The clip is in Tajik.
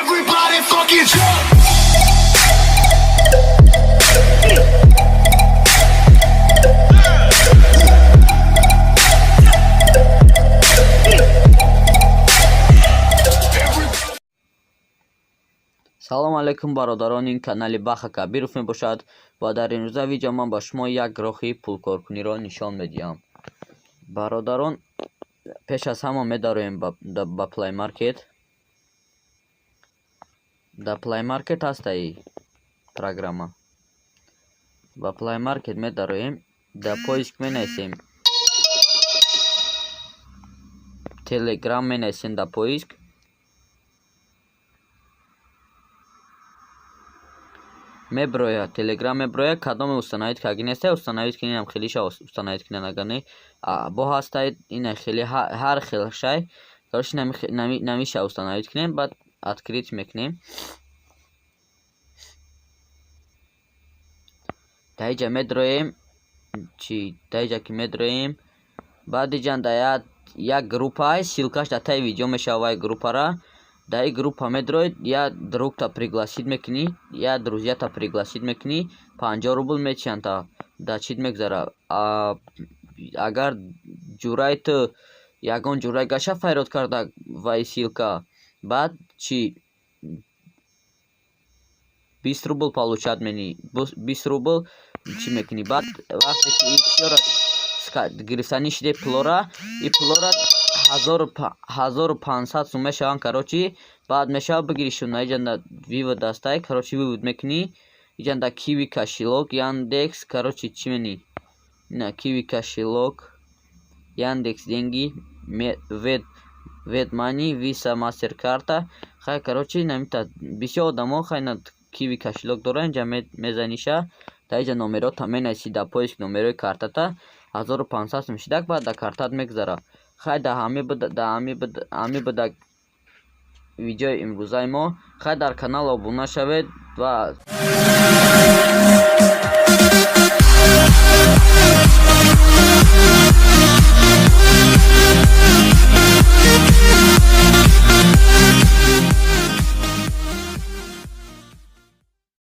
Everybody fucking jump! Салом алейкум, бародарон! Ин канали Баха Кабиров мебошад ва дар имрӯза видео ман ба шумо як роҳи пулкоркуниро нишон медиҳам. Бародарон, пеш аз ҳама медароем ба Play Market. Дар Play Market ҳастаи программа. Ба Play Market медароем, дар поиск менависем Telegram, менависем дар поиск. Меброяд Телеграм, меброяд. Кадоме установить карги нестай, установить кунем, хелиша установить кунем. Агар не, бо ҳастай, ина хеле ҳар хел шай. Короче, намиша установить кунем, баъд открыть мекунем. Дар иҷа медроем чи, дар иҷа ки медроем, баъд иҷан дар як группа, ссылкаш дар таи видео мешавад. Вай группара, дар ин группа медроед, як другта пригласить мекунӣ, як друзьята пригласить мекунӣ, 50 рубл метиҳанд, та дар чит мегузара. Агар ҷурай ту ягон ҷурай гаша файрод карда вай ссылка, баъд чи, 20 рубл получать менӣ, 20 рубл чӣ мекунӣ. Баъд вақте ки ин чизҳоро гирифтанӣ шиде, пулора, ин пулора 1500 сум мешаванд. Короче, баъд мешавад бигиришон. Иҷа вывод ҳастай, короче, вывод мекунӣ. Иҷа да Киви кошелёк, Яндекс, короче, чӣ менӣ, ина Киви кошелёк, Яндекс Деньги, Вебмани, Виса, Мастеркарта. Хай, короче, намита бисёр одамо хай на Киви кошелёк доранд. Инҷа мезаниша, дар иҷа номерота менависӣ, дар поиск номерои картата, 1500 сум шидак, баъд дар картат мегузара. Хай, дар ҳамин буда видеои имрӯзаи мо. Хай, дар канал обуна шавед ва